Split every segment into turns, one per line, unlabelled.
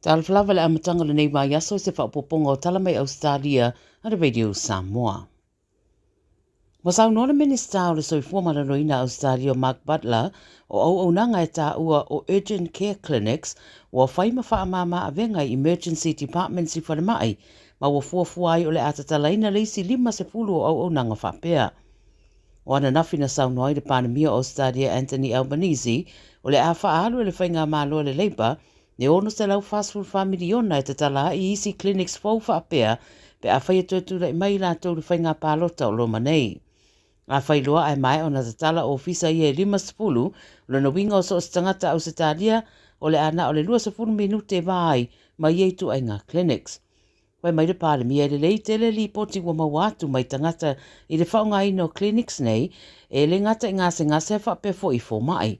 Talofa lava le amataga o lenei vaiaso i se faaopoopoga o Tala Mai Ausetalia a le Radio Samoa. Ua saunoa le Minisita o le Soifua Maloloina Ausetalia o Mark Butler o auaunaga e taua o Urgent Care Clinics ua fai ma faamama avega i Emergency Departments i falemai ma ua fuafua ai o le a tatalaina le isi 50 o auaunaga faapea. O ananafi na saunoa ai le Palemia o Ausetalia Anthony Albanese o le a faaalu e le faigamalo a le Labour le $644 miliona e tatala ai isi clinics fou faapea pe afai e toe tulai mai i latou i le faiga palota o loma nei. Afai loa ae maea ona tatala ofisa ia e 50, o lona uiga o so o se tagata Ausetalia o le a na o le 20 minute e va ai ma ia ituaiga clinics. Fai mai le Palemia e lelei tele lipoti ua maua atu mai tagata i le faaaogaina o clinics nei e le gata i gasegase ae faapea foi i fomai.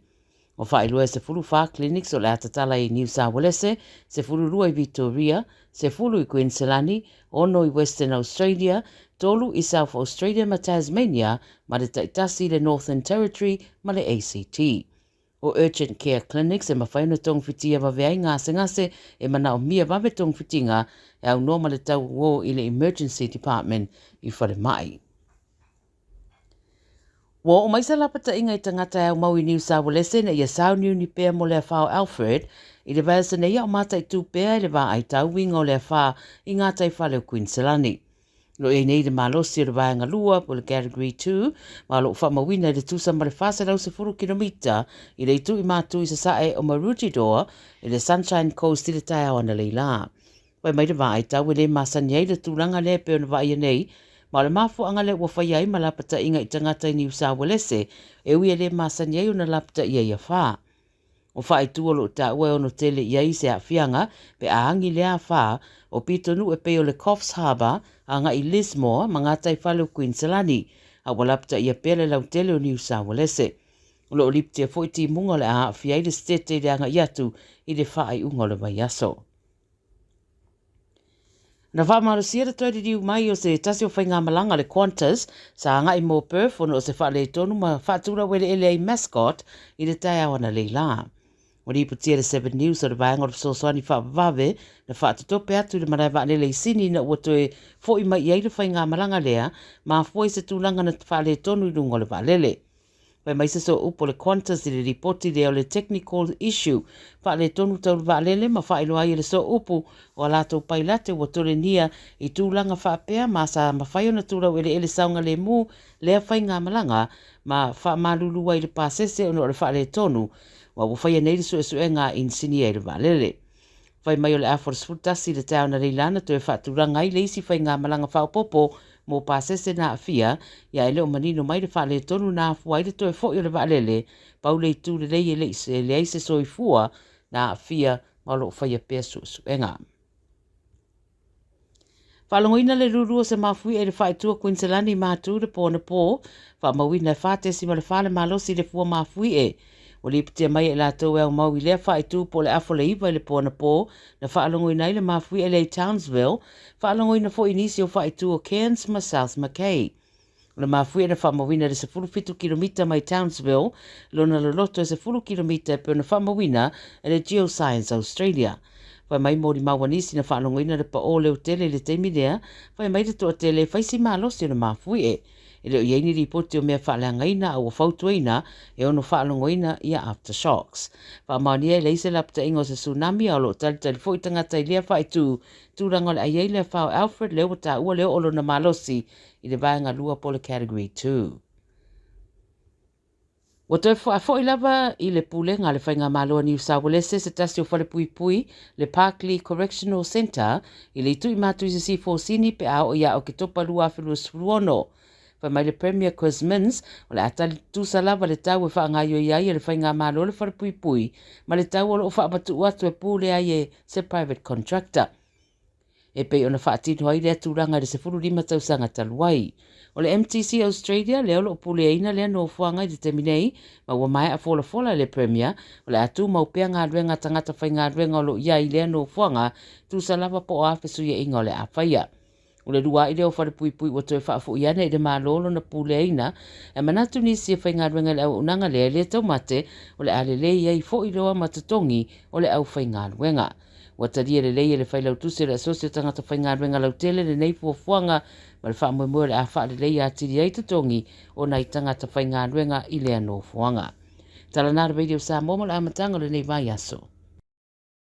Ua faailoa e 14 clinics o le a tatala i Niu Saualese, 12 i Vitoria, 10 i Kuiniselani, 6 i Western Australia, 3 i South Australia ma Tasmania ma le taitasi i le Northern Territory ma le ACT. O Urgent Care Clinics e mafai ona togafitiga vave ai gasegase e manaomia vave togafitiga e aunoa ma le tauo i le Emergency Department i falemai. Ua oo mai se lapataiga i tagata e aumau i Niu Saualese ina ia sauniuni pea mo le afa o Alfred i le vaiaso nei a o mataitu pea i le vaai tauiga o le afa i gataifale o Kuiniselani. O lo o i ai nei le malosi o le Vaega 2 po o le Category 2 ma o lo o faamauina i le tusa ma le 410 kilomita i le itu i matu i sasae o Maroochydore i le Sunshine Coast i le taeao analeila. Fai mai le vaai tau e le masani ai le tulaga lea e pei ona vaaia nei, ma o le mafuaaga lea ua faia ai ma lapataiga i tagata i Niu Saualese e ui e le masani ai ona lapataia i afa. O faaitu o lo o taua e ono tele i ai se aafiaga pe a agi lea afa o pitonuu e pei o le Coffs Harbour agai i Lismore ma gataifale o Kuiniselani, a ua lapataia pea le lautele o Niu Saualese. O lo o lipitia foi timuga o le a aafia ai le setete i le agai atu i le faaiuga o le vaiaso. Na faamalosia le toe liliu mai o se tasi o faigamalaga a le Qantas sa agai mo Perth ona o se faaletonu ma faatulaueleele ai Mascot i le taeao analeila. Ua lipotia e le Seven News o le vaega o le fesoasoani faavavave na faatotope atu i le malae vaalele i Sini ina ua toe foi mai i ai le faigamalaga lea, mafua i se tulaga na faaletonu i luga o le vaalele. Fai mai se sooupu o le Qantas i le lipoti lea o le technical issue faaletonu tau le vaalele ma faailoa ai e le sooupu o a latou pailate ua tolegia i tulaga faapea ma sa mafai ona tulau eleele saogalemu lea faigamalaga ma faamalulu ai le pasese ona o le faaletonu ma ua faia nei le suesuega a inisinia i le vaalele. Fai mai o le afa o le 11 i le taeao analeila na toe faatulaga ai le isi faigamalaga faaopoopo mo pasese na aafia, ia e le o manino mai le faaletonu na afua ai le toe foi o le vaalele, pau le itu lelei e le i leai se soifua na aafia ma o lo o faia pea suesuega. Faalogoina le lulu o se mafuie i le faaitua Kuiniselani i Matu i le po anapo, faamauina e 4.4 le malosi i le fua mafuie. Ua lipotia mai e i latou e aumau i lea faaitu po o le afa o le 9 i le po anapo na faalogoina ai le mafuie lea i Townsville, faalogoina foi i nisi o faaitu o Cairns ma South Mackay. O le mafuie na faamauina i le 17 kilomita mai Townsville, lona loloto e 10 kilomita e pei ona faamauina e le Geoscience Australia. Fai mai molimau a nisi na faalogoina le paō leotele i le taimi lea, fai mai le toatele e fai si malosi o le mafuie. E le o i ai ni lipoti o mea faaleagaina a ua fautuaina e ono faalogoina ia aftershocks. Faamaonia e leai se lapataiga o se tsunami a o lo o talitali foi tagata i lea faaitu tulaga o le a i ai le afa o Alfred lea ua taua le oo o lona malosi i le vaega 2 po o le Category 2. Ua toe faafoi lava i le pulega a le Faigamalo a Niu Saualese se tasi o falepuipui, le Parklea Correctional Centre, i le itu i matu i Sisifo o Sini pe a oo ia Oketopa 2026. Fai mai le Premier Chris Minns, o le a tali tutusa lava le tau e faagaoioi ai e le Faigamalo le falepuipui ma le tau o lo o faamatuu atu e pule ai e se private contractor. E pei ona faatino ai lea tulaga i le 15 tausaga talu ai. O le MTC Australia lea o lo o puleaina lea nofoaga i le taimi nei, ma ua maea folafola e le Premier, o le a tumau pea galuega a tagata faigaluega o lo o i ai i lea nofoaga, tusa lava po o a fesuiaiga o le a faia. O le lua'i lea o Falepuipui ua toe faafo'i ane i le Malo lona puleaina, ae manatu nisi e faigaluega i le auaunaga lea e le taumate, o le a lelei ai foi loa ma totogi o le aufaigaluega. Ua talia lelei e le Failautusi o le Asosi o Tagata Faigaluega Lautele lenei fuafuaga ma le faamoemoe o le a faaleleia atili ai totogi o nai tagata faigaluega i lea nofoaga. Tala na le Radio Samoa mo le amataga o lenei vaiaso.